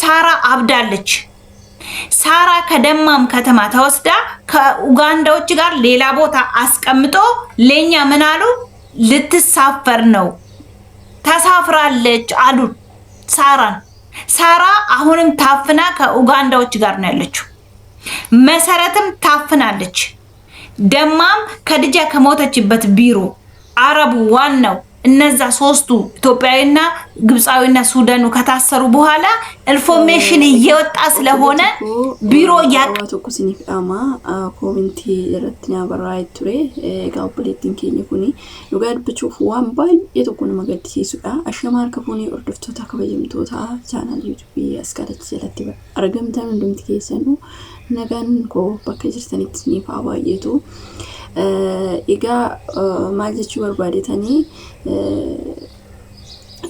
ሳራ አብዳለች። ሳራ ከደማም ከተማ ተወስዳ ከኡጋንዳዎች ጋር ሌላ ቦታ አስቀምጦ ለኛ ምን አሉ? ልትሳፈር ነው፣ ተሳፍራለች አሉ ሳራን። ሳራ አሁንም ታፍና ከኡጋንዳዎች ጋር ነው ያለችው። መሰረትም ታፍናለች። ደማም ከድጃ ከሞተችበት ቢሮ አረቡ ዋናው እነዛ ሶስቱ ኢትዮጵያዊና ግብፃዊና ሱዳኑ ከታሰሩ በኋላ information እየወጣ ስለሆነ ቢሮ Waa tokko isiniif dhaama, koomentii irratti naa barraa'ee ture. Egaa obboleettiin keenya kuni dhugaa dubbachuuf waan baay'ee tokko nama gaddisiisudha. Ashama harka fuunee, hordoftoota kabajamtoota chaanaal yuutuubii Askaalachi jalatti argamtan hundumti keessanuu, nagaan koo bakka jirtanitti isiniif haa baay'atu. Egaa maal jechuu barbaadetanii,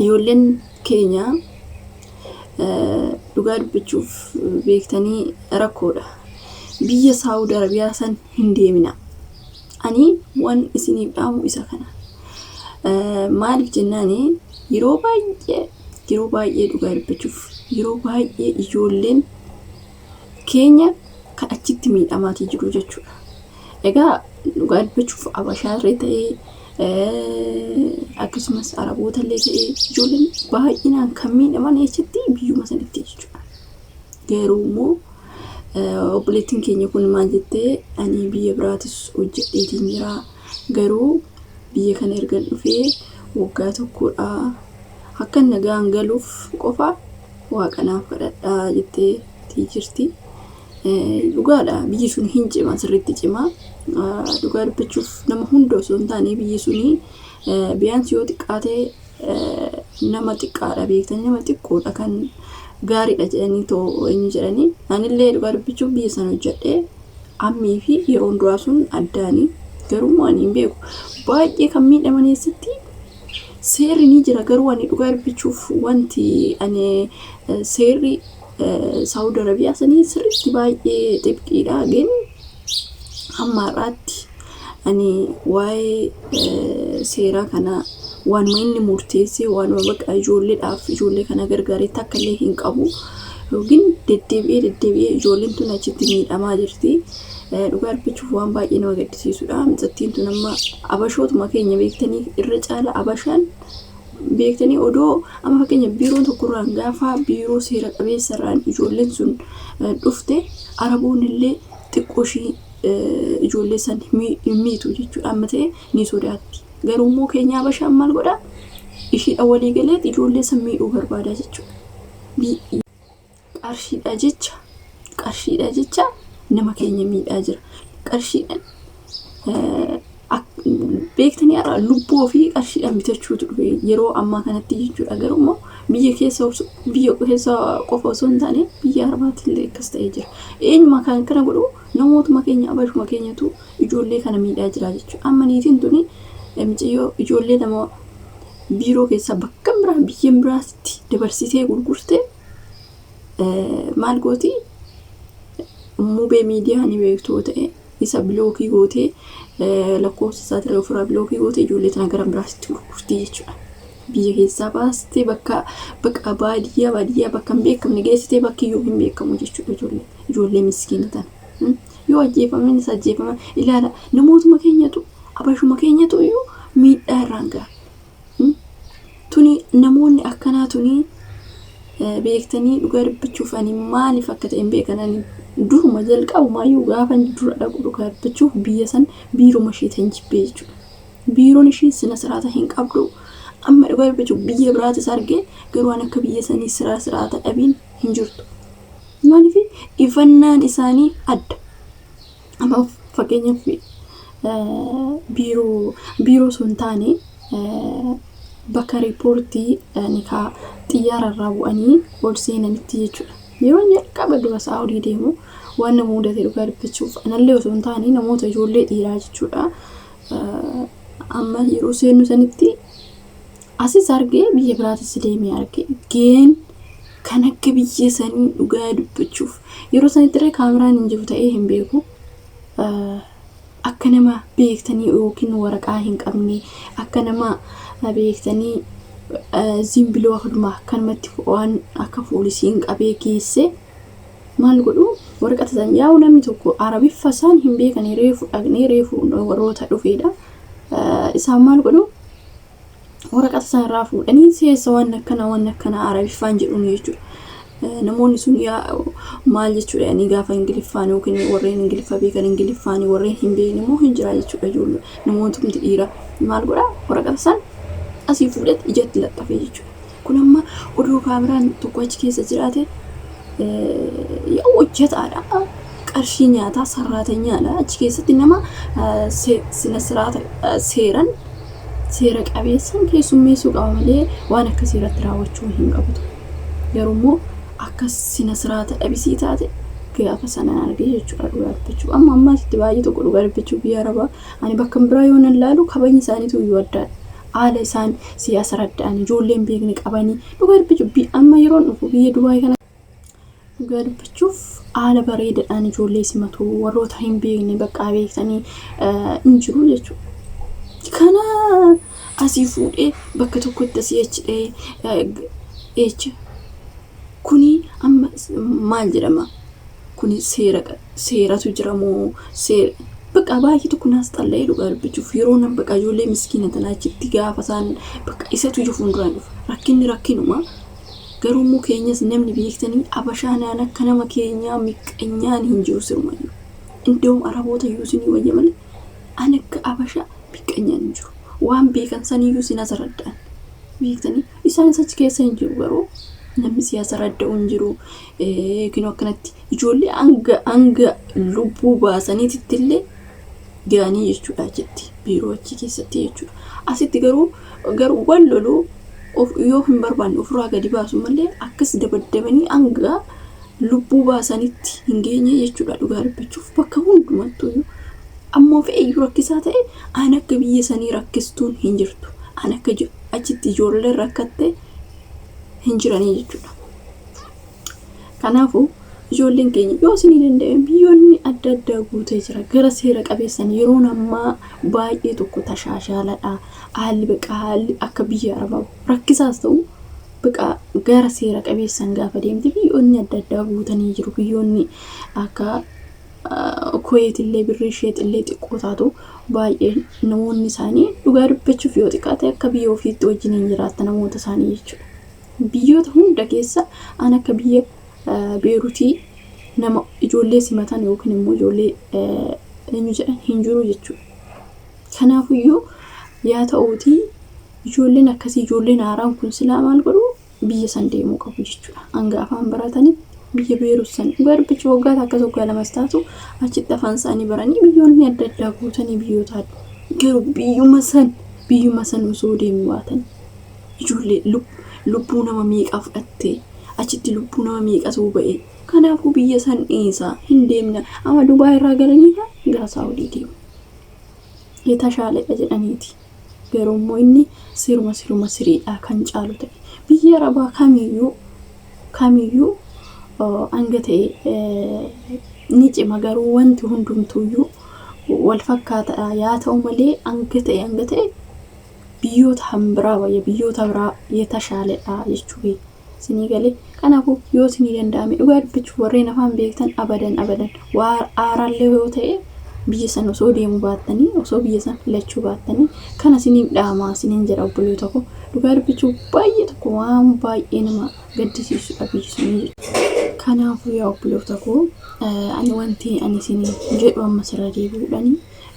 ijoolleen keenya dhugaa dubbachuuf beektanii rakkoodha. Biyya Saawud Arabiyaa san hin deemina. Ani waan isiniif dhaamu isa kana. Maaliif jennaani, yeroo baay'ee, yeroo baay'ee, dhugaa dubbachuuf yeroo baay'ee ijoolleen keenya kan achitti miidhamaatii jiru jechuudha. Egaa dhugaa dubbachuuf Abashaarree ta'ee, akkasumas Araboota illee ta'ee, ijoolleen baay'inaan kan miidhaman eessatti? Biyyuma sanitti jechuudha. Garuu immoo obboleettiin keenya kun maal jettee, ani biyya biraatis hojjedheetiin jira, garuu biyya kana erga dhufee waggaa tokkodha, akka nagaan galuuf qofa Waaqa naaf kadhadhaa jettee jirti. Dhugaadha, biyyi sun hin cima, sirriitti cima. Dhugaa dubbachuuf nama hunda osoo hin taane, biyyi suni biyyaansi yoo xiqqaate nama xiqqaadha, beektanii, nama xiqqoodha kan gaariidha jedhanii too eenyu jedhanii. Anillee dhugaa dubbachuuf biyya sana hojjedhee ammii fi yeroon duraa sun addaanii, garuu ani hin beeku baay'ee kan miidhaman eessatti. Seerri ni jira, garuu ani dhugaa dubbachuuf wanti ani seerri Saawud Arabiyaa sanii sirriitti baay'ee xibqiidha. Gin hamma har'aatti ani waa'ee seeraa kana waanuma inni murteessee, waanuma bakka ijoolleedhaaf ijoollee kana gargaaree takka illee hin qabu. Yookiin deddeebi'ee deddeebi'ee ijoolleen tun achitti miidhamaa jirti. Dhugaa dubbachuuf waan baay'ee nama gaddisiisudha. Mucattiin tun amma abashootuma keenya beektanii, irra caala abashaan beektanii, odoo amma fakkeenya biiroon tokkorraan gaafa biiroo seera qabeessarraan ijoolleen sun dhufte, Araboonni illee xiqqoo ishii ijoollee san hin miitu jechuudha. Amma ta'e ni sodaatti. Garuu immoo keenya abashaan maal godhaa? Ishiidha walii galeet ijoollee san miidhuu barbaada jechuudha. Qarshiidha jecha, qarshiidha jecha nama keenya miidhaa jira. Qarshiidhaan beektanii har'a lubbuu ofii qarshiidhaan bitachuutu dhufe yeroo ammaa kanatti jechuudha. Garuu immoo biyya keessa qofa osoo hin taane, biyya Arabaatti illee akkas ta'ee jira. Eenyuma kan kana godhu? Namootuma keenya, abashuma keenyatu ijoollee kana miidhaa jira jechuudha. Amma niitiin tuni mucayyoo ijoollee nama biiroo keessaa bakka biraa, biyya biraatti dabarsitee gurgurtee maal gooti? Mubee Miidiyaa ni beektu yoo ta'e, isa block gootee, lakkoofsa isaatirra ofirraa block gootee, ijoollee tana gara biraatti gurgurtii jechuudha. Biyya keessaa baastee bakka baadiyyaa bakka hin beekamne geessitee, bakki iyyuu hin beekamu jechuudha, ijoollee miskiina tana. Yoo ajjeefamanis ajjeefama ilaala, namootuma keenyatu, abashuma keenyatu iyyuu miidhaa irraan gaha. Tuni namoonni akkanaa tuni beektanii, dhugaa dubbachuuf ani maaliif akka ta'e hin beekan. Ani duruma jalqabumaayyuu gaafa dura dhaqu, dhugaa dubbachuuf biyya san biiruma ishee tan jibbee jechuudha. Biiroon ishii sina siraata hin qabdu. Amma dhugaa dubbachuuf biyya biraatis argee, garuu an akka biyya sanii sira siraata dhabiin hin jirtu. Maaliif? Ifannaan isaanii adda. Amma fakkeenyaaf biiroo osoo hin taane, bakka riipoortii nikaa xiyyaara irraa bu'anii ol seenanitti jechuudha. Yeroo jalqaba dura Saa'udii deemu waan nama mudate, dhugaa dubbachuuf anallee osoo hin taane, namoota ijoollee dhiiraa jechuudha. Amma yeroo seennu sanitti asis argee, biyya biraatis deemee argee, geen kan akka biyya sanii dhugaa dubbachuuf yeroo sanitti illee kaameraan hin jiru ta'ee hin beeku. Akka nama beektanii yookiin waraqaa hin qabne, akka nama beektanii Zimbiloo akkanuma akkanumatti waan akka poolisiin qabee geesse maal godhu waraqata san yaa'u namni tokko arabiffa isaan hin beekanii reefu dhaqnee reefu warroota dhufeedha. Isaan maal godhu waraqata san irraa fuudhanii seessa waan akkana waan akkana arabiffaan jedhuun jechuudha. Namoonni sun yaa maal jechuudha ani gaafa ingiliffaan yookiin warreen ingiliffa beekan ingiliffaan warreen hin beekne immoo hin jira jechuudha ijoollee namootumti dhiira maal godha waraqata san asii fuudhetti ijatti laxxafee jechuudha. Kun amma odoo kaameraan tokko achi keessa jiraate yaa hojjetaadha. Qarshii nyaataa sarraatanyaadha. Achi keessatti nama sina siraata seeran seera qabeessan keessummeessuu qaba malee waan akkasii irratti raawwachuu hin qabu. Garuu immoo akka sina siraata dhabisii taate gaafa sana argee jechuudha dhugaa dubbachuu. Amma ammaatti baay'ee tokko dhugaa dubbachuu biyya arabaa ani bakka biraa yoo nan laalu kabajni isaaniitu iyyuu addaadha. Haala isaan siyaasa radda'an ijoolleen beekni qabanii dhugaa dubbachuu amma yeroon dhufu biyya Dubaay kana dhugaa dubbachuuf haala bareedaadhaan ijoollee simatu warroota hin beekne bakka beektanii hin jiru jechuudha. Kana asii fuudhee bakka tokkotti asii achi dhahee eecha kuni amma maal jedhama? Kuni seera seeratu jira moo seera bakka baay'ee tokko naas xalla'ee dhugaa dubbachuuf yeroo nan bakka ijoollee miskiina tanaa achitti gaafa isaan bakka isatu ija fuulduraan dhufa rakkinni rakkinuma garuu immoo keenyas namni beektanii abashaanaan akka nama keenyaa miqqanyaan hin jiru sirumayyuu indoom araboota iyyuu isinii wayya malee an akka abashaa miqqanyaan hin jiru waan beekan saniyyuu sin asaradda'an beektanii isaanis achi keessa hin jiru garuu namni siyaasa radda'u hin jiru yookiin akkanatti ijoollee hanga hanga lubbuu baasaniititti illee ga'anii jechuudha achitti biiroo achi keessatti jechuudha. Asitti garuu garuu wal loluu of yoo hin barbaanne ofirraa gadi baasu malee akkas dabaddabanii hanga lubbuu baasanitti hin geenye jechuudha dhugaa dubbachuuf bakka hundumattuu ammoo fe'eyyuu rakkisaa ta'e an akka biyya sanii rakkistuun hin jirtu an akka achitti ijoolleen rakkatte hin jiranii jechuudha. Kanaafuu ijoolleen keenya yoo isinii danda'e biyyoonni adda addaa guutee jira gara seera qabeessan yeroon ammaa baay'ee tokko tashaashaaladha. Haalli baqa haalli akka biyya arabaa rakkisaas ta'u baqa gara seera qabeessan gaafa deemte biyyoonni adda addaa guutanii jiru. Biyyoonni akka Kuweet illee birri isheet illee xiqqoo taatu baay'ee namoonni isaanii dhugaa dubbachuuf yoo xiqqaate akka biyya ofiitti wajjin hin jiraatta namoota isaanii jechuudha. Biyyoota hunda keessa an akka biyya Beerutii nama ijoollee simatan yookiin immoo ijoollee eenyu jedhan hin jiru jechuudha. Kanaafuyyuu yaa ta'uutii ijoolleen akkasii ijoolleen haaraan kun silaa maal godhu biyya san deemuu qabu jechuudha. Hanga afaan baratanii biyya Beerut san dhugaa dubbachuu waggaa takkas waggaa lamas taatu achitti afaan isaanii baranii biyyoonni adda addaa guutanii biyyoota garuu biyyuma san osoo deemuu baatan ijoollee lubbuu nama meeqaa fudhattee achitti lubbuu nama meeqatu ba'e kanaafuu biyya san dhiisaa hin deemna amma Dubaay irraa galanii gara Saawudii deemu. Yetashaaledha jedhaniiti. Garuu immoo inni siruma siruma siriidhaa kan caalu ta'e. Biyya Arabaa kamiyyuu kamiyyuu hanga ta'e ni cima garuu wanti hundumtuuyyuu wal fakkaataadha yaa ta'u malee hanga ta'e hanga ta'e biyyoota hambiraa wayya biyyoota biraa yetashaaledha jechuu isinii galee kanaafuu yoo isinii danda'ame dhugaa dubbachuuf warreen afaan beektan abadan abadan waa aaraallee yoo ta'e biyya san osoo deemuu baattanii osoo biyya san filachuu baattanii kana isiniif dhaamaa isiniin jedha obboloota koo dhugaa dubbachuuf baay'ee tokko waan baay'ee nama gaddisiisudha biyyi sunii jechuudha. Kanaafuu yaa obboloota koo ani wanti ani isinii jedhu amma sirra deebi'uudhani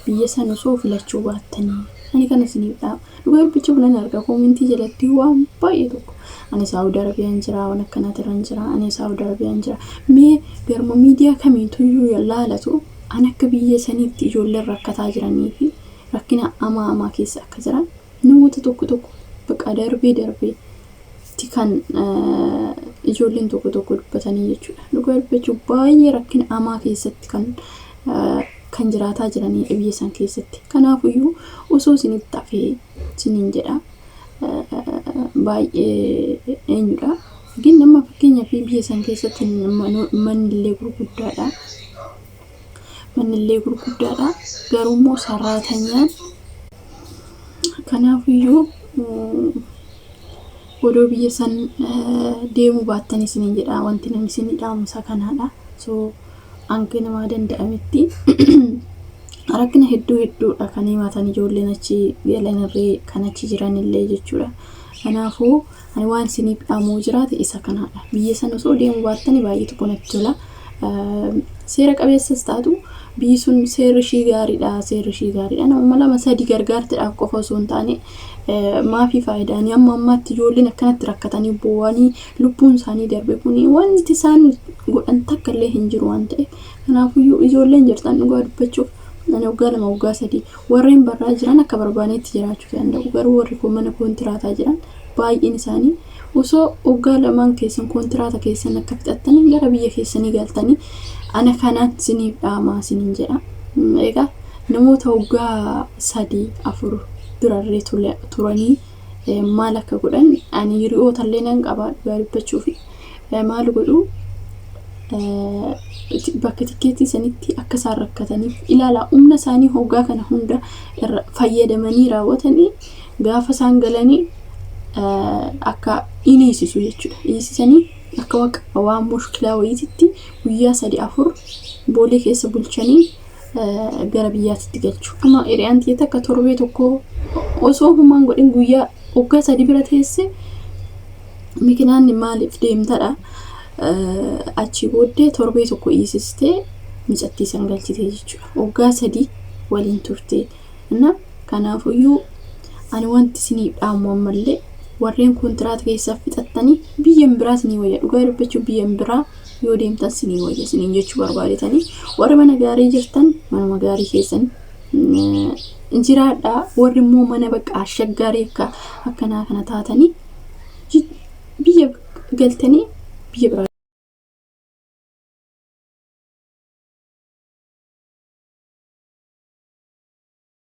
biyya san osoo filachuu baattanii ani kana isiniif dhaama. Dhugaa dubbachuuf nan arga koomentii jalatti waan baay'ee tokko ani Saawudi Arabiyaan jira waan akkanaatirran jira ani Saawudi Arabiyaan jira mee garuma miidiyaa kamiituyyuu laalatu an akka biyya saniitti ijoolleen rakkataa jiranii fi rakkina amaa amaa keessa akka jiran namoota tokko tokko bakka darbee darbee ti kan ijoolleen tokko tokko dubbatanii jechuudha. Dhugaa dubbachuuf baay'ee rakkina amaa keessatti kan kan jiraataa jiranidha biyya san keessatti. Kanaafuyyuu osoo isinitti hafee isiniin jedha baay'ee eenyudha. Gin nama fakkeenyaaf biyya san keessatti mannillee gurguddaadha. Mannillee gurguddaadha. Garuu immoo sarraatanyaan kanaafuyyuu Odoo biyya san deemuu baattan isiniin jedha wanti namni isinii dhaamu isa kanaadha. So hanga namaa danda'ametti rakkina hedduu hedduudha kan himatan ijoolleen achi galanirree kan achi jiranillee jechuudha. Kanaafuu ani waan isiniif dhaamuu jiraate isa kanaadha. Biyya sana osoo deemuu baattanii baay'ee tokko natti tola. Seera qabeessas taatu biyyi sun seerri ishii gaariidha seerri ishii gaariidha. Namuma lama sadi gargaartidhaaf qofa osoo hin taane maafii faayidaan amma ammaatti ijoolleen akkanatti rakkatanii boo'anii lubbuun isaanii darbe kun wanti isaan godhan takka illee hin jiru waan ta'eef kanaafuyyuu ijoolleen jirtan dhugaa dubbachuuf ani waggaa 2 waggaa 3 warreen barraa jiran akka barbaanetti jiraachuu danda'u garuu warri koo mana koontiraataa jiran baay'een isaanii osoo waggaa lamaan keessan koontiraata keessan akka fixattanii gara biyya keessanii galtanii ana kanaan siniif dhaamaa siniin jedha. Egaa namoota waggaa 3 4 durarree turanii maal akka godhan ani hiriyoota illee nan qaba dhugaa dubbachuuf maal godhu bakka tikkeettii sanitti akka isaan rakkataniif ilaala humna isaanii hoggaa kana hunda irra fayyadamanii raawwatanii gaafa isaan galanii akka iniisisu jechuudha. Iniisisanii akka waqa waan mushkilaa wayiititti guyyaa 3 4 boolee keessa bulchanii gara biyyaatitti galchu. Amma hiriyaan tiyya takka torbee tokko osoo humaan godhin guyyaa waggaa 3 bira teesse mikinaanni maaliif deemtadha. Achii booddee torbee tokko hiisistee micattii san galchite jechuudha. Waggaa 3 waliin turte. Na kanaafuyyuu ani wanti isiniif dhaamu ammallee warreen kontiraata keessaa fixattanii biyyan biraa isinii wayya dhugaa dubbachuu biyyan biraa yoo deemtan isinii wayya isiniin jechuu barbaadetanii warri mana gaarii jirtan manuma gaarii keessan jiraadhaa warri immoo mana bakka ashaggaarii akka akkanaa kana taatanii biyya galtanii biyya biraa.